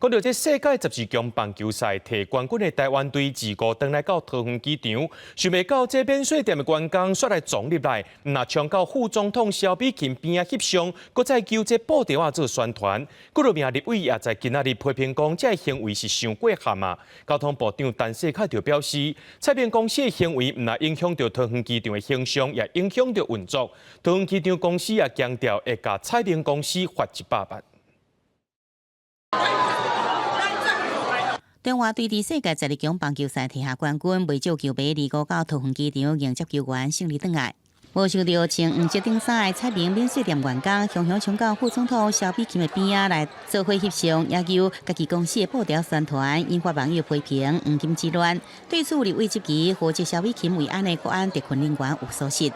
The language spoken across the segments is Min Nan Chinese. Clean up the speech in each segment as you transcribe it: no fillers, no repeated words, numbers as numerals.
講到這世界十二強棒球賽提冠軍的台灣隊自五轉來到桃園機場，想袂到這免稅店的員工煞來撞入來，毋但衝到副總統蕭美琴邊仔翕相，閣再揪這布條仔做宣傳。幾落名立委也在今仔日批評講，這个行為是傷過分啊！交通部長陳世凱就表示，彩明公司的行為毋但影響著桃園機場的形象，也影響著運作。桃園機場公司也強調會共彩明公司罰100萬。中華隊佇世界十二強棒球賽提下冠軍，袂少球迷二五到桃園機場迎接球員勝利轉來。無想著穿黃色頂衫的彩明免稅店員工，雄雄衝到副總統蕭美琴的邊仔來做伙翕相，也揪家己公司的布條宣傳，引發網友批評黃金之亂。對此，立委質疑，負責蕭美琴維安的國安特訓人員有疏失。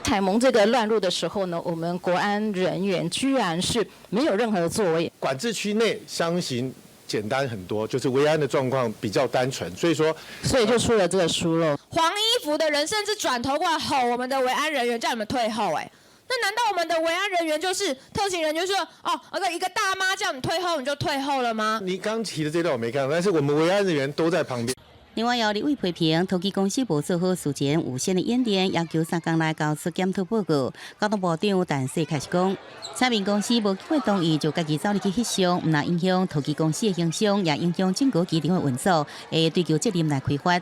彩萌這個亂入的時候呢，我們國安人員居然是沒有任何的作為。管制區內相形簡單很多，就是維安的狀況比較單純，所以說，所以就出了這個疏漏。黃衣服的人甚至轉頭過來吼我們的維安人員，叫你們退後。哎，那難道我們的維安人員就是特勤人員，就是說哦，一個大媽叫你退後，你就退後了嗎？你剛提的這段我沒看到，但是我們維安人員都在旁邊。另外，有立委批評桃機公司無做好事前預先的演練，要求3工內交出檢討報告。交通部長陳世凱是講，彩明公司無經過同意就家己走入去翕相，毋但影響桃機公司的形象，也影響整個機場的運作，會追究責任來開罰。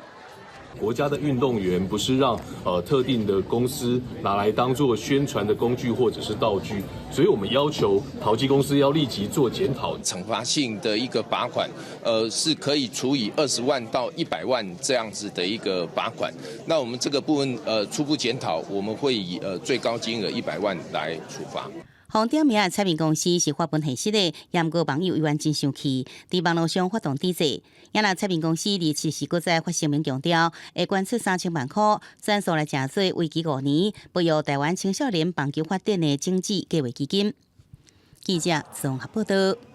國家的運動員不是讓特定的公司拿來當做宣傳的工具或者是道具，所以我們要求桃機公司要立即做檢討。懲罰性的一個罰款，是可以處以20萬到100萬這樣子的一個罰款。那我們這個部分，初步檢討，我們會以最高金額一百萬來處罰。予點名的彩明公司是發文核實的，毋過網友依然真生氣，佇網路上發動指責。也若彩明公司27時閣再發聲明強調，會捐出3000萬箍，全數來成做為期5年，培育台灣青少年棒球發展的種子計劃基金。記者綜合報道。